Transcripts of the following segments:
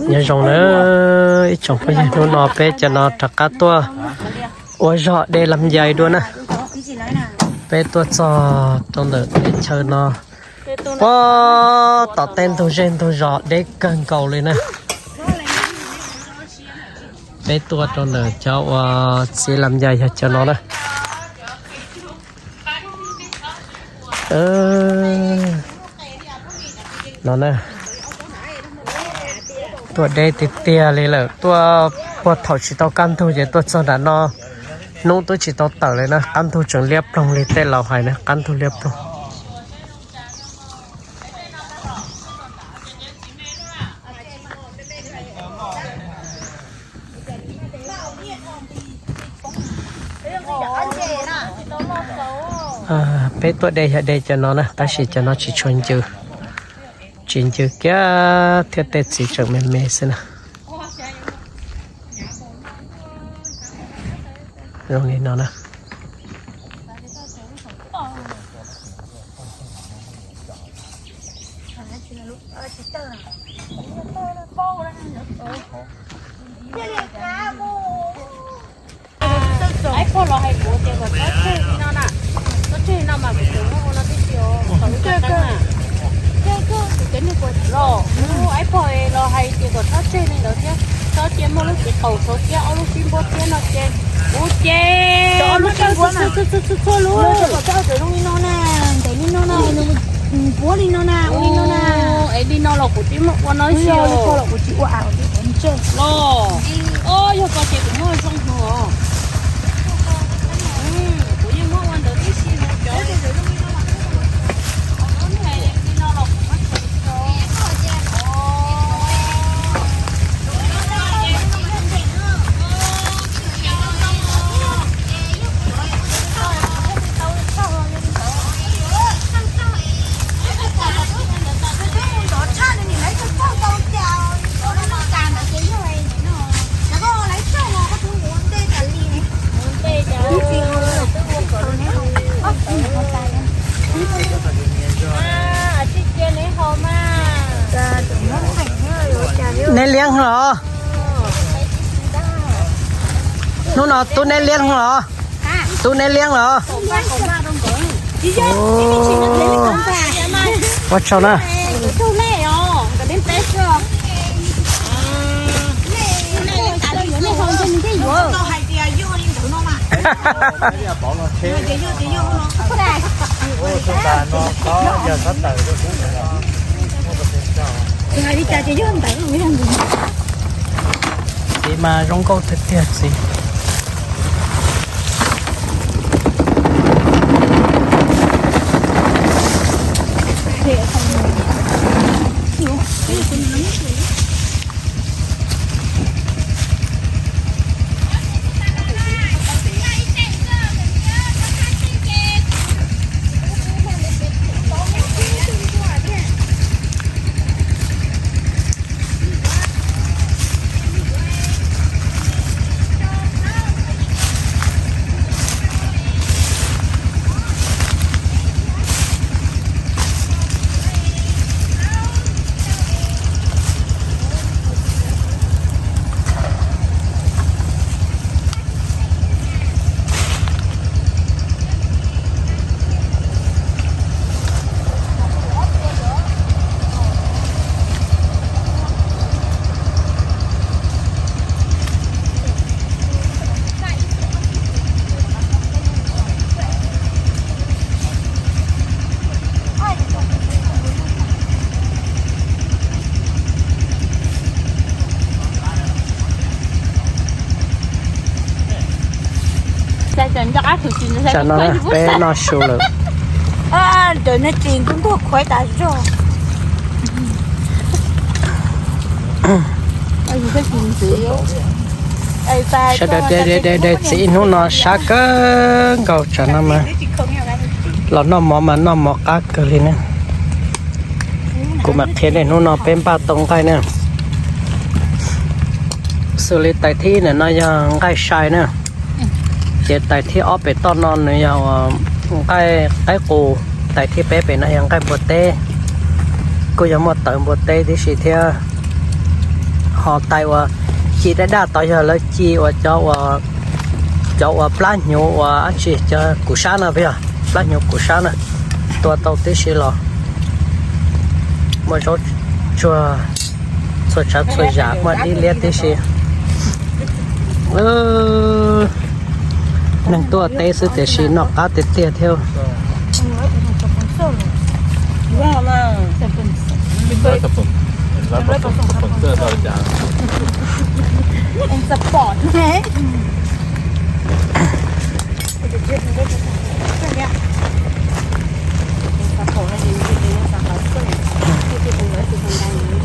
Nyob zoo na ib tsoom phooj ywg, hnub no peb cov no rov qab tuaj ua zog de lam yais dua na. Peb tuaj txog rau ntawm teb chaws no, puag tom tej ntug zej ntug zos deb kawg nkaus li na. Peb tuaj rau ntawm cov uas txiav lam yais yog cov no na. No na, tuaj deb tiag tiag li lawm, tuaj puag thaum tsis tau kaj ntug ces tuaj txog nram no hnub twb tsis tau tawm li na, qab ntug tseem liab ploog li tej laus hais na, qab ntug liab ploog. Peb tuaj de yog de cov no na, tab sis cov no tsis tshua ncw, tsis ncw kiag thiab, tej txiv tseem me me xwb na. Zoo li no na. Aib Phoj los hais kuv tias kom txhob tseg li no na, txhob tseg li no mas kuv tseem muab ua no tib si os, kom lub kab teeb na. Kuv cov niag puas los, Aib Phoj los hais tias kom txhob tseg li ntawd thiab, txhob cia muaj lub txiv qaum saud thiab ob lub fib npuab thiab no ces kuv ces txhua txhua lub. Ntev li no na, npuab li no na, ua li no na. Es li no los kuv twb muab ua no xyov los kuv tsis ua los. O, yog ko ces kuv muab zoo hlo os. Kuv yeej muab ua ntawd tib si no cov. Neb liab los? Hnub no tub neb liab los? Tub neb liab los? Ua tsaug na. Txiv mas zoo nkauj tiag tiag txiv. Tsam no peb noj su lawm. Sawv daws de de de txiv hnub no sab kawg nkaus tsam no mas los noj mov mas noj mov qab kawg li ne. Kuv mam qhia nej hnub no peb npaj tau nqaij na. Xws li tais thib ib ntawm no yog nqaij sai na, ces tais thib ob pem toj no nws yog nqaij qaib qus, tais thib peb pem no yog nqaij npua teb. Kuj yog muaj tawv npua teb tib si thiab. Ho tais uas ci daj daj tod yog lawv ci uas cov uas, cov uas plab hnyuv uas dab tsi, cov kuv sab no puas yog? Plab hnyuv kuv sab na, tua tau tib si los muaj zaub tsuag txhua tsav txhua yam, muaj dib liab tib si. Neeg tuaj teb xwb tiam sis noj qab tiag tiag thiab.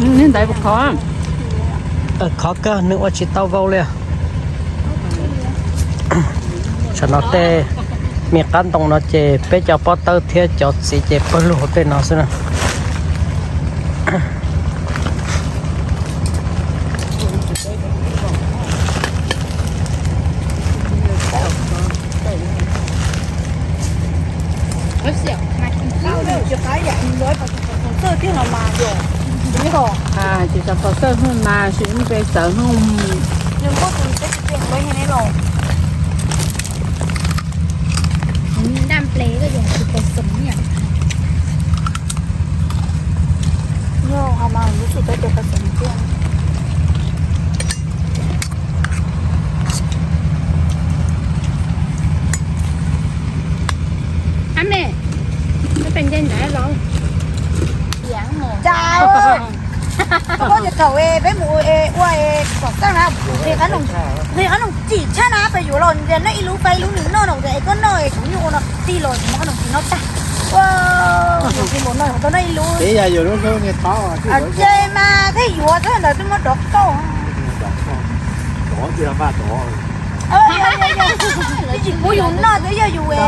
Neb ntaiv puas khov? Khov kawg, nws ua tsis tau vau li. Tsam no tej me qab ntoo no ces peb cov pob tawb thiab cov txiv ces pawg lug hauv tej no xwb na. Ces xav kho xawj hnub mas sim pe txawv hnub. Ab me, peb pes nce ntawd los. Cas, koj tias thaum peb mus ua kom txaj na, nqhis qab noom cim tshaj na, pes yuav los ntias noj ib lub pab ib lub nws noj no es koj noj es kuv nyuj ua no tig los kuv muab qab noom cim noj tag. Ua, yus tig los no tau noj ib lub. Ces mas thiaj yuav txog ntawd twb muab dov kauj. Tsis pub yus noj twb yog yus es.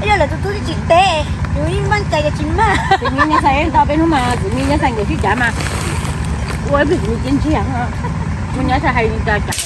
Yog lawv tus tub tsis teb, yus yeej maj cai yog tsis maj. Txiv Mib nyob xais ntau peb hnub mas Txiv Mib nyob xais nkawd sib cav mas ua ib pliag Txiv Mib cia ntsiag, mus nyob xais hais li cas cas.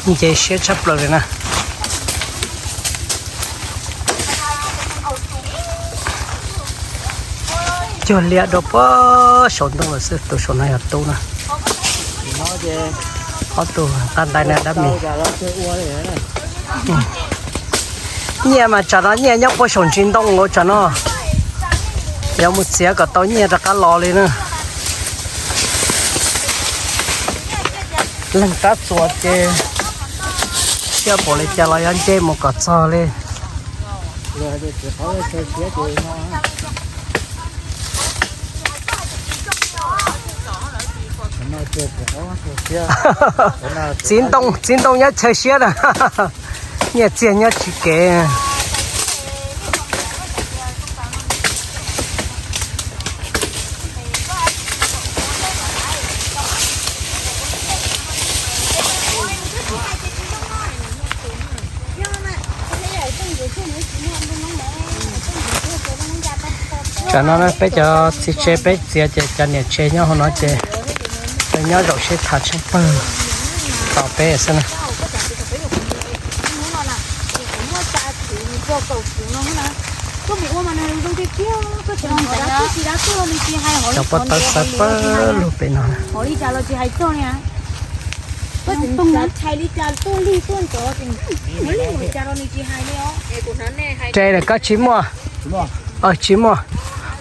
Nce siab tshaj plaws li na. Cuag liam rau puag saum ntoo lawm xwb, tus saum no yog tub na. Ob tug qab ntais na dab mis. Nyiaj mas tsam no nyiaj nyob puag saum ntsis ntoo nkaus tsam no. Yuav mus txiav kom tau nyiaj rov qab los li na. Leej tab txuas ces siab npaum li cas los yuav nce mus kom txog li. Txiv ntoo, txiv ntoo nyob chaw siab na. Nyiaj txiag nyob tsis kev. Tsam no peb cov txiv tsev peb txiav ces cov niam tsev nyob hauv no ces lawv nyob zaum sib tham tsheej pawg tos peb xwb na. Cov pob tawb xawb pawg lug pem no. Re lawm koj tsis muaj? Tsis muaj.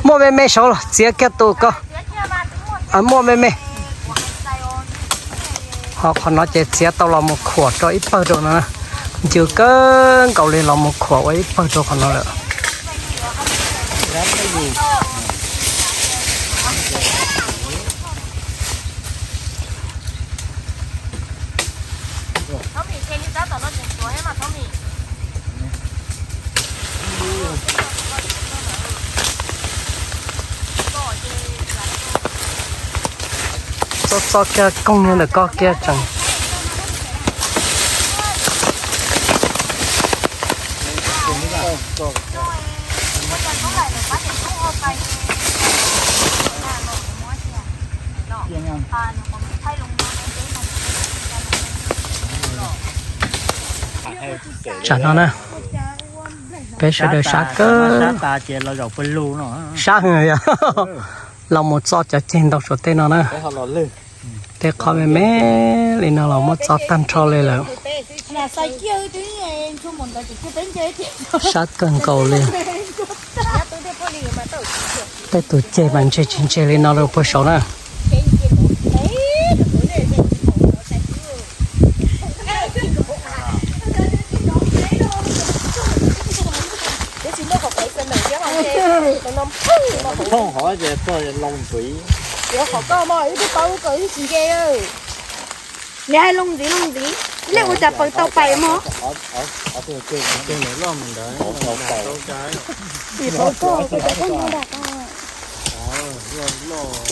Muaj me me saud los txiav kiag tus koj. Muaj me me. Ho qhov no ces txiav tau los mus khuam rau ib pawg rau no na. Ncw kawg nkaus li, los mus khuam ua ib pawg rau qhov no lawm. Txo txo kiag koog niag ntawm koj kiag tseem. Tsam no na, peb sawv daws sab kawg. Sab heev yog los mus txo cov ceg ntau suav tej no na. Tej qhov me me li no los muab txo tag nrho li lawm. Sab kawg nkaus li. Tej tus ceg mas ntseg tsis ntseg li no rau puag saud na. Nws hais loo ntxiv loo ntxiv, lej ua cas paws tau pais mog.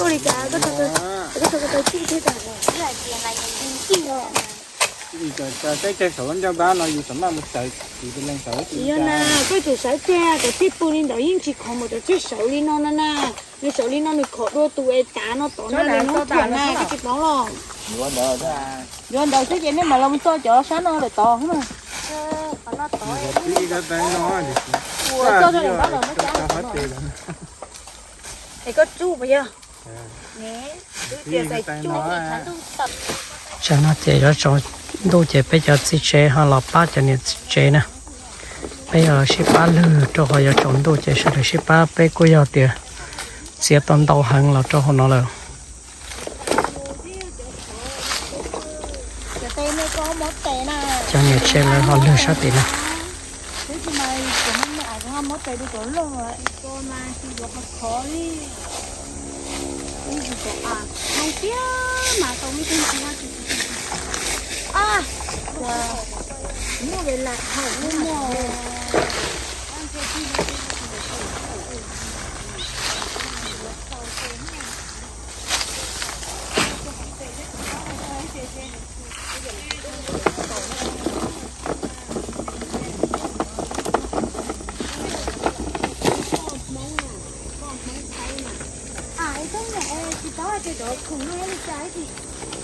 Ua li cas koj tau txij thiab tas. Tsis yog na, koj tsum sawv tseg kom txij pw li ntawd yeej tsis khov mus cov tseg sawv li no no na. Nws sawv li no nws khov dua tus es tav no tod no nws nub thiam na, koj tsis paub los. Yuav ntawd xwb ces nej mam los txo cov sab no lawm tod na. Txo rau lawm tod los muab cab. Es koj tsuj puas yog? Tsam no ces yuav tsaus ntuj ces peb cov txiv tsev ho los pab cov niam tsev na. Peb yog sib pab lwg rau qhov yuav tsaus ntuj ces sawv daws sib pab, peb kuj yog tias txiav tau ntau heev los rau hauv no lawm. Cov niam tsev lawv ho lwg sab tim no. Tsis paub tias cov khoom no li cas,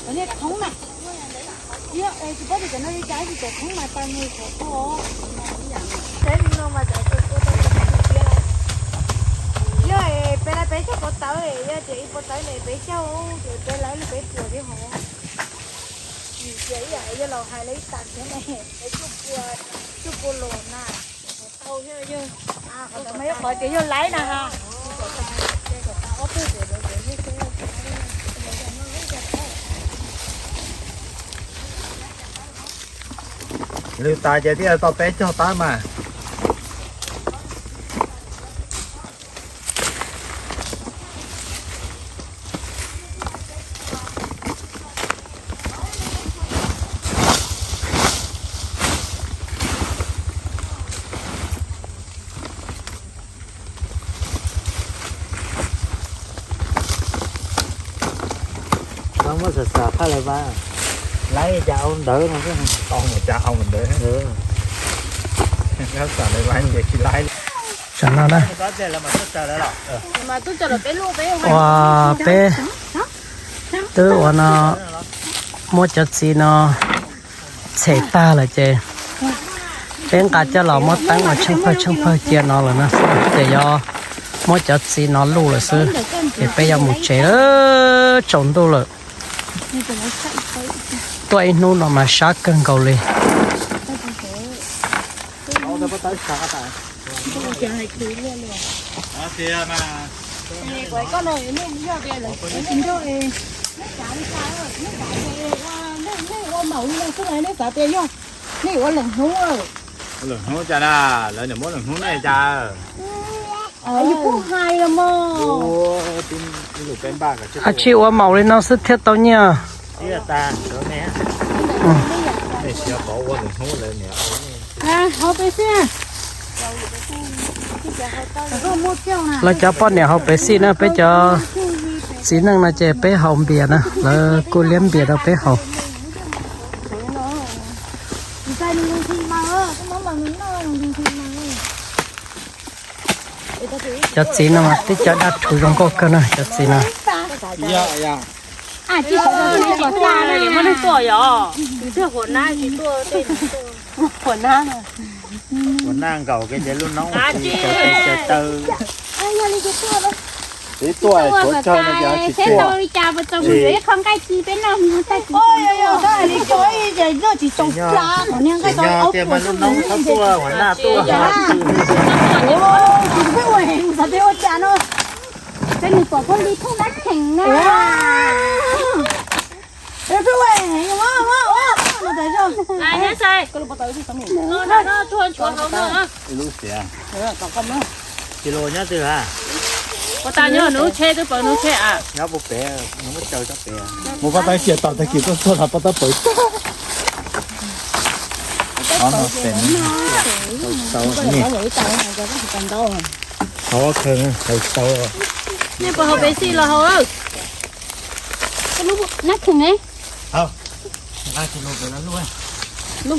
cov niag thoob na, tsis paub tias cov no li cas, cov thoob mas tau nws qhov kho. Saib li no mas cov kua tau tias tiag lawm. Yog peb lawv peb caug pov tawv, yog tias ib pov tawv ne peb caug, ces peb lawv li peb puas thiab hov. Vim tias ib yam yog laus hais lawv ib tas thiab ne, cuaj pua, cuaj pua los na, tau thiab yog. Qhov ntawd mas yog qhov tias yog laib na ha. Lwg tas ces thiaj tau peb caug tawb mas. Muab xav xav qhaj lawv pab, laib cas au ntawd no, tau mus cas au ntawd. Tam no na, ua peb twb ua no, muab cov txiv no txhem tag lawm ces peb nqa coj los muab teeb ua tsheej pawg tsheej pawg cia no lawm na, ces yuav muab cov txiv no luj lawm xwb, ces peb yuav mus tsev lawm, tsaus ntuj lawm. Tuaj ib hnub no mas sab kawg nkaus li. Koj no nej yog tias lawv tsis nrog, nej xav li cas, nej xav tias nej ua maum li no xwb los nej xav tias yog nej ua lwm hnub? Lwm hnub cas na, lawv niam muab lwm hnub nej cas? Yus kuj hais los mas. Ab tsi ua maum li no xwb thiaj tau nyiaj. Hauv pes xwb. Lawv cov poj niam haus pes xij na, peb cov txiv neej no ces peb haus npias na, lawv kuj liab npias rau peb haus. Cov txiv no mas tib co dab rhuv zoo nkauj kawg na cov txiv no. Ua naj nkaus ces lub noob tsaws taw. Twb tuaj tshuav tsawg no ces tsis tuaj. Li cas puas txaus mus yuav ib qho nqaij ci peb noj mus tag kis. Ces nyob tias mas lub noob txhob tuaj, ua naj tuaj. Peb ua heev xav tias ua cas no. Peb nws pom phooj li thooj dab cheem na. Peb ua heev no. Ib lub xiav. Tsis los nyob twg a? Puas tas nyob nws lub tsheb twb pawv nws lub tsheb a? Nyob puag pem, nws muab tsaws tsob pem. Mus pab tab xiam tom tag kis tuaj tuaj los pab tab pawv tag. Tau, tau, tau. Qhov khaws, tau, tau. Nej puas haus pes xij los haus? Nab khoom ne? Lub